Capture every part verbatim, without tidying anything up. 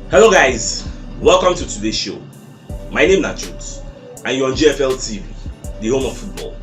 Hello guys, welcome to today's show. My name na Jude and you're on G F L T V, the home of football.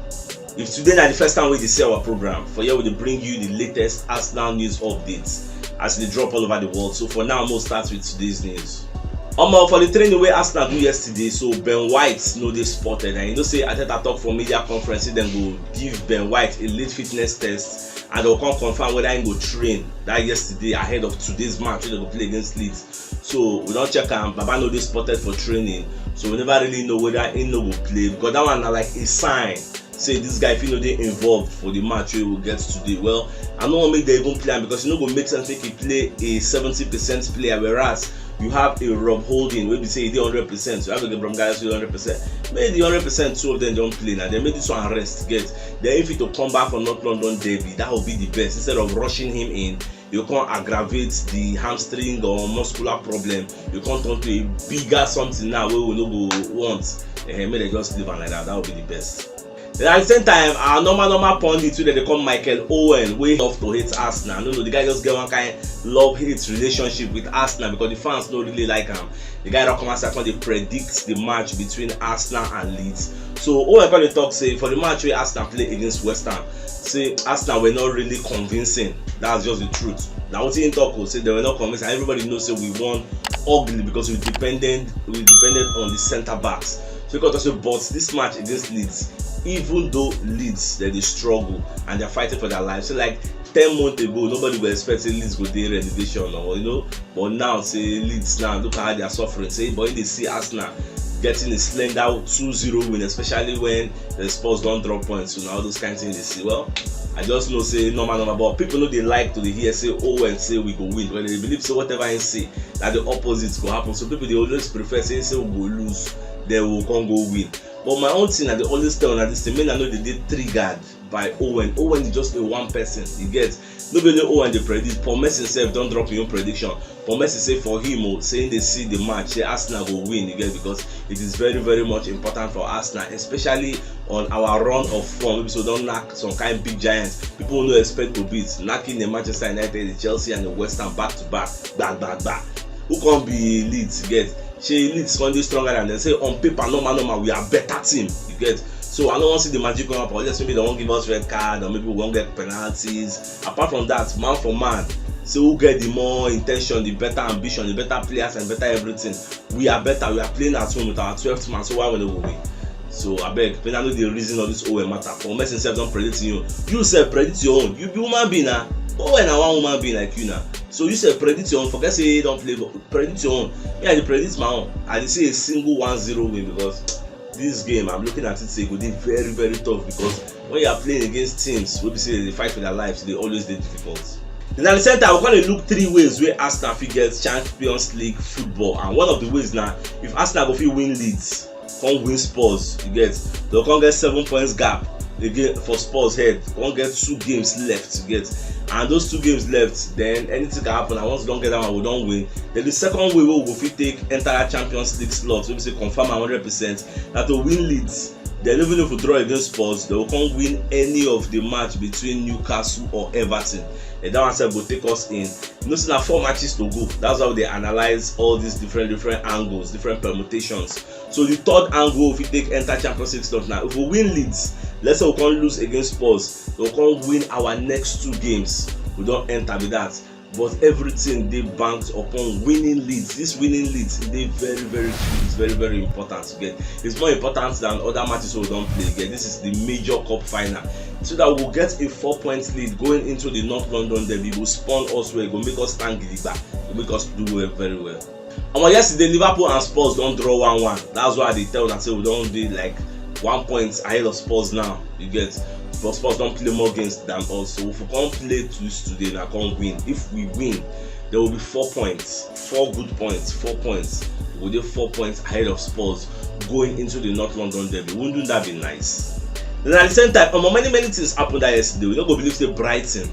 If today na the first time wey you dey see our program, for here we dey bring you the latest Arsenal news updates as e dey drop all over the world. So for now, we'll start with today's news. Omo, for the training wey Arsenal do yesterday, so Ben White no dey spotted, and you know say Arteta talk for media conference say dem go give Ben White a late fitness test and dem go come confirm whether he go train that yesterday ahead of today's match wey dem go play against Leeds. So we don check am, Baba no dey spotted for training, so we never really know whether he no go play, because that one na like a sign say this guy fit no dey involved for the match wey we get today. Well, I no wan make dem even play am, because e no go make sense make e play a seventy percent player, whereas you have a Rob Holding wey be say e dey hundred percent, you have a Gabriel Magalhaes wey dey hundred percent. Make the hundred percent two of them don play na, then make this one rest, get. Then if he to come back for North London derby, that would be the best, instead of rushing him in, you can't aggravate the hamstring or muscular problem, you can't turn to a bigger something now wey we no go want. Eh, make dem just leave am like that, that would be the best. Then at the same time, our normal normal pundit wey dem dey call Michael Owen, wey love to hate Arsenal. No, no, the guy just get one kind love-hate relationship with Arsenal because the fans no really like am. The guy don come outside come dey predict the match between Arsenal and Leeds. So Owen come dey talk say for the match wey Arsenal play against West Ham, say Arsenal were not really convincing. That's just the truth. Na wetin he talk o, say they were not convincing. Everybody know say we won ugly because we depended we depended on the centre backs. So he come talk say, but this match against Leeds, even though Leeds, they dey struggle and they're fighting for their lives, so like ten months ago, nobody go expect say Leeds go dey relegation, or you know. But now, say Leeds now, look at how they are suffering. Say, but if they see Arsenal getting a slender two zero win, especially when the Spurs don drop points, so now all those kind of things they see. Well, I just know say normal normal, but people no dey like to dey hear say Owen say we go win. When they believe say whatever he say, that the opposite go happen. So people dey always prefer say say we go lose, then we go come go win. But my own thing, I dey always tell una this thing, make una no dey dey triggered by Owen. Owen is just a one person, you get. No be only Owen dey predict. Paul Merson sef don drop him own prediction. Paul Merson say for him o, say he dey see the match, say Arsenal go win, you get, because it is very, very much important for Arsenal, especially on our run of form. So don knack some kind big giants people no expect to beat, knocking the Manchester United, the Chelsea, and the West Ham back to back, gba gba gba. Who come be Leeds, you get? Shey Leeds come dey stronger than them? Say on paper, normal normal, we are better team, you get. So I no wan see the magic come happen, unless maybe they wan give us red card or maybe we wan get penalties. Apart from that, man for man, say who get the more intention, the better ambition, the better players and better everything. We are better. We are playing at home with our twelfth man, so why we no go win? So abeg, make una no dey reason all this Owen matter. Paul Merson sef don predict him own. You sef predict your own. You be human being na. Owen na one human being like you na. So you sef predict your own. Forget say he don play, but predict your own. Me, I dey predict my own. I dey see a single one zero win because this game, I'm looking at it say e go dey very, very tough, because when you are playing against teams wey be say they dey fight for their lives, they always dey difficult. Then at the same time, we come dey look three ways wey Arsenal fit get Champions League football, and one of the ways na if Arsenal go fit win Leeds, come win Spurs, you get, they come get seven points gap again for Spurs head, come get two games left, you get, and those two games left, then anything can happen. And once we don get that one, we don win. Then the second way wey we go fit take enter that Champions League slot, wey be say confirm am hundred percent, na to win Leeds. Then even if we draw against Spurs, they will come win any of the match between Newcastle or Everton. And that one sef go take us in. You know say na four matches to go. That's how they analyze all these different, different angles, different permutations. So the third angle, if we take enter Champions League slot now, if we win Leeds, let's say we come lose against Spurs, we come win our next two games, we don enter be that. But everything dey banked upon winning Leeds. This winning Leeds dey very, very key. It's very, very important to get. It's more important than other matches we don play again. This is the major cup final. So that we go get a four points lead going into the North London derby. E go spawn us well, e go make us stand gidigba, e go make us do well, very well. Omo, yesterday Liverpool and Spurs don draw one one. That's why I dey tell una say we don dey like one point ahead of Spurs now. You get, but Spurs don play more games than us. So if we come play this today, na come win. If we win, there will be four points, four good points, four points. We go dey four points ahead of Spurs going into the North London derby. Wouldn't that be nice? Then at the same time, omo, many, many things happened that yesterday. We no go believe say Brighton,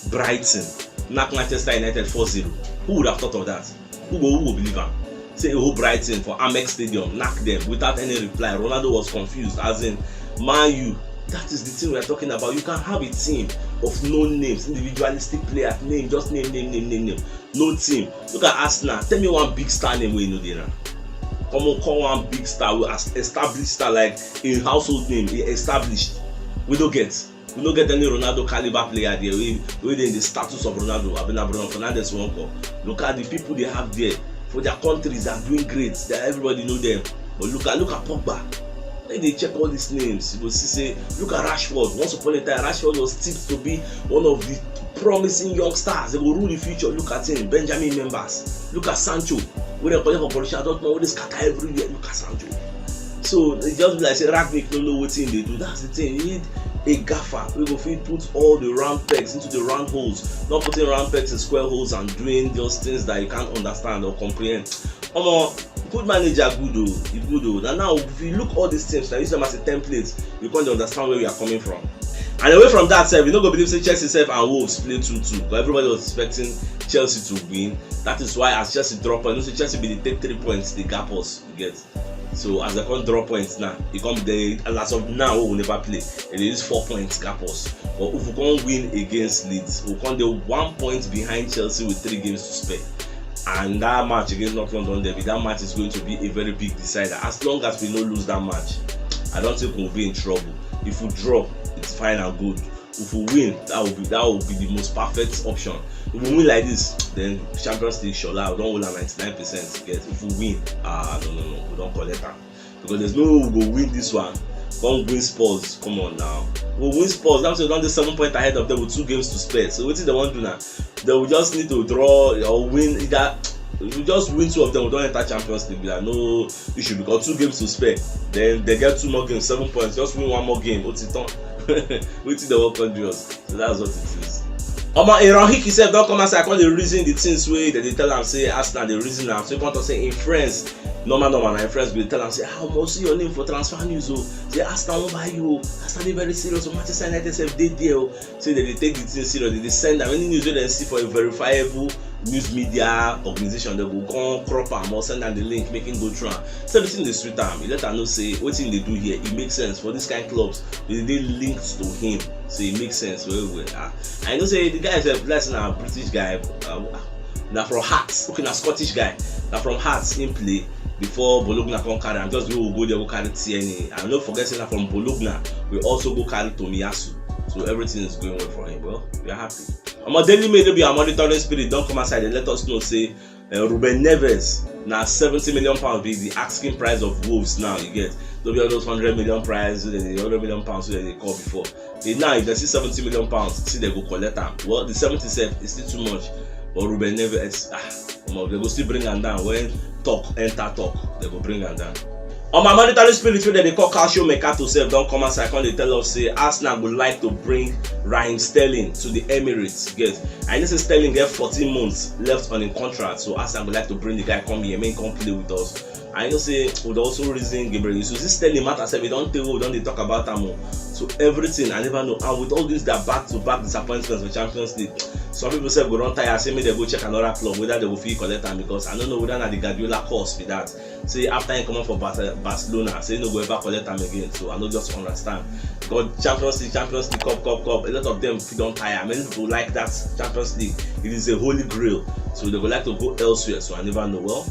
Brighton knack Manchester United four zero. Who would have thought of that? Who go, who go believe am? Say, oh, Brighton for Amex Stadium knack them without any reply. Ronaldo was confused. As in, Man U, that is the thing we are talking about. You can have a team of known names, individualistic players, name, just name, name, name, name, name. No team. Look at Arsenal. Tell me one big star name wey you know dey now. Come on, call one big star, wey as established star, like a household name, e established. We no get. We no get any Ronaldo caliber player there. We we dey in the status of Ronaldo. Abi na Bruno Fernandes wan call. Look at the people they have there. For their countries, they are doing great. They, everybody know them. But look at look at Pogba. When they check all these names, you go see say, look at Rashford. Once upon a time, Rashford was tipped to be one of the promising young stars. They will rule the future. Look at him, Benjamin Members. Look at Sancho. Wey dem collect for Borussia Dortmund, wey dey scatter everywhere. Look at Sancho. So e just be like say Rangnick no know wetin dey do. That's the thing. You need a gaffer wey go fit put all the round pegs into the round holes, not putting round pegs in square holes and doing those things that you can't understand or comprehend. Omo, good manager good o, e good o. Na now, if you look all these things, na use them as a template, you come dey understand where we are coming from. And away from that sef, you no go believe say Chelsea sef and Wolves play two two, but everybody was expecting Chelsea to win. That is why, as Chelsea drop point, you know say Chelsea bin dey take three points, dey gap us, you get. So as dem come drop points now, e come dey, as of now, we never play, e dey use four points gap us. But if we come win against Leeds, we come dey one point behind Chelsea with three games to spare. And that match against North London Derby, that match is going to be a very big decider. As long as we no lose that match, I don't think we'll be in trouble. If we drop, it's fine and good. If we win, that will be that will be the most perfect option. If we win like this, then Champions League, sure, we don hold am ninety-nine percent. Get, if we win, ah, no, no, no, we don collect am. Because there's no way we go win this one, come win Spurs. Come on now, we win Spurs. That means we don dey seven points ahead of them with two games to spare. So wetin dem wan do now? They will just need to draw or win either. If we just win two of them, we don enter Champions League. Be like, no issue, because two games to spare. Then they get two more games, seven points. Just win one more game, o ti tán. Wetin dem wan come do us? So that's what it is. Omo, Aaron Hickey sef don come outside, come dey reason the things wey dem dey tell am say Arsenal dey reason am. So he come talk say in friends, normal normal, na in friends go dey tell am say, "Ah, omo, see your name for transfer news o. Say Arsenal wan buy you o. Arsenal dey very serious o. Manchester United sef dey there o." Say dem dey take the thing serious. Dem dey send am any news wey dem see for a verifiable news media organization, dem go come crop am or send am the link, make him go through am. So everything dey sweet am. He let am know say wetin he dey do here, e make sense for this kind clubs. They dey linked to him, so e make sense well well. Ah, I know say the guy sef, like say na British guy, uh, na from Hearts. Okay, na Scottish guy. Na from Hearts him play before Bologna come carry am. Just go go there, go carry Tierney. And no forget say na from Bologna we also go carry Tomiyasu. So everything is going well for him. Well, we are happy. Omo, Daily Mail, no be our monitoring spirit, don come outside and let us know say, uh, Ruben Neves, na seventy million pounds be the asking price of Wolves now. You get, no be all those hundred million price, the hundred million pounds wey dem dey call before. They now, if they see seventy million pounds, see they go collect am. Well, the seventy sef is still too much. But Ruben Neves, ah, omo, they go still bring am down. When talk enter talk, they go bring am down. On my monetary spirit, wey dem dey call Calcio Mercato sef, don come outside, come dey tell us say Arsenal go like to bring Raheem Sterling to the Emirates. Get, I know say Sterling get fourteen months left on him contract, so Arsenal go like to bring the guy come here, make him come play with us. I know say we dey also reason Gabriel Jesus. This Sterling matter sef, we don tey wey we don dey talk about am o. So everything, I never know. And with all this, their back-to-back disappointments for Champions League, some people sef go don tire, say make dem go check another club, whether they go fit collect am, because I no know whether na the Guardiola curse be that. Say after he comot for Bar-, Barcelona, say he no go ever collect am again. So I no just understand. God, Champions League, Champions League, cup, cup, cup. A lot of them fit don tire. Many people like that Champions League. It is a holy grail. So they go like to go elsewhere. So I never know. Well,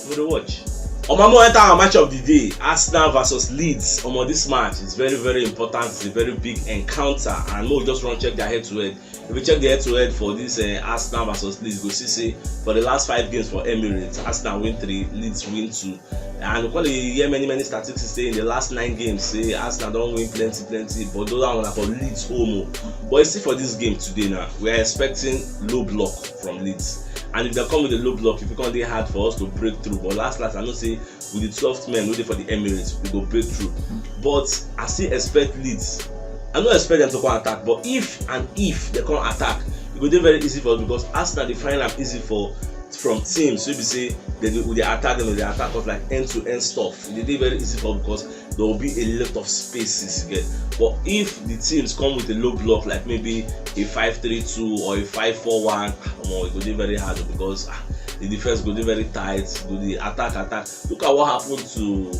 we dey watch. Omo, mo enter our match of the day, Arsenal versus Leeds. Omo, this match is very, very important. It's a very big encounter, and mo just run check their head to head. If you check the head to head for this, uh, Arsenal versus Leeds, you go see say for the last five games for Emirates, Arsenal win three, Leeds win two. And we come dey hear many, many statistics say in the last nine games, say Arsenal don win plenty, plenty, but those one na for Leeds home o. But you see for this game today now, we are expecting low block from Leeds. And if they come with a low block, if e come dey hard for us to break through. But last last, I know say with the twelfth men wey dey for the Emirates, we go break through. But I still expect Leeds. I no expect them to come attack, but if and if they come attack, e go dey very easy for us, because Arsenal dey find am easy for, from teams wey be say they dey, we dey attack them, they attack us like end to end stuff. E dey dey very easy for us because there will be a lot of spaces, you get. But if the teams come with a low block, like maybe a five three two or a five four one, omo, e go dey very hard o, because, ah, the defense go dey very tight, go dey attack, attack. Look at what happened to,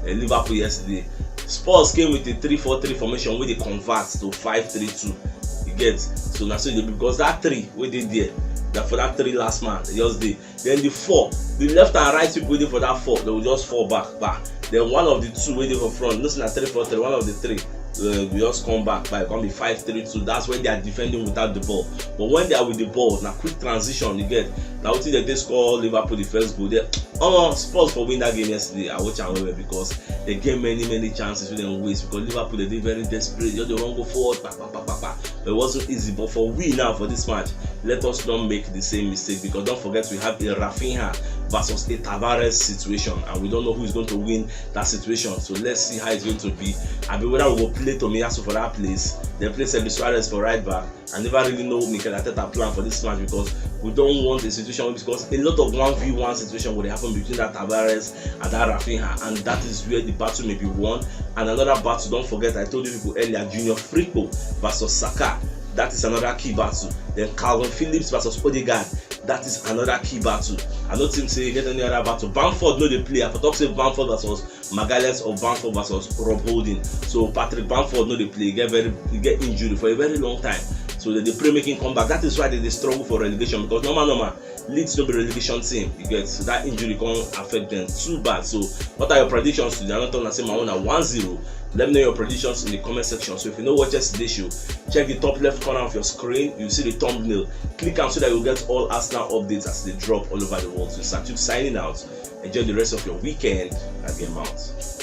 uh, Liverpool yesterday. Spurs came with a three four three formation wey dey convert to five three two. You Get, so na so e dey be, because that three wey dey there, that for that three last man, they just dey. Then the four, the left and right people wey dey for that four, they will just fall back, back. Then one of the two wey dey for front, no say na three four three, one of the three, uh, we just come back by, come be five three two. That's when they are defending without the ball. But when they are with the ball, na quick transition you get. Na wetin dem take score Liverpool the first goal there. Omo, Spurs for win that game yesterday. I watch am well well because they get many many chances wey dem waste, because Liverpool, they dey very desperate. Just dey run go forward, pa, pa, pa, pa, pa. But it wasn't easy. But for we now, for this match, let us not make the same mistake, because don't forget we have a Rafinha versus a Tavares situation, and we don't know who is going to win that situation. So let's see how it's going to be. I mean, whether we go play Tomiyasu for that place, then play Sergio Suarez for right back. I never really know Mikel Arteta plan for this match, because we don't want a situation, because a lot of one v one situation would happen between that Tavares and that Rafinha, and that is where the battle may be won. And another battle, don't forget, I told you people earlier, Junior Firpo versus Saka. That is another key battle. Then Kalvin Phillips versus Odegaard. That is another key battle. I don't think say e get any other battle. Bamford no dey play. I for talk say Bamford versus Magalhaes or Bamford versus Rob Holding. So Patrick Bamford no dey play. He get very, he get injury for a very long time. So they dey pray make him come back. That is why they dey struggle for relegation, because normal normal, Leeds no be relegation team. You get, so that injury come affect them too bad. So what are your predictions today? I don talk na say my own na one zero. Let me know your predictions in the comment section. So if you no watch yesterday show, check the top left corner of your screen. You see the thumbnail. Click am so that you get all Arsenal updates as they drop all over the world. So Sachuk signing out. Enjoy the rest of your weekend and game out.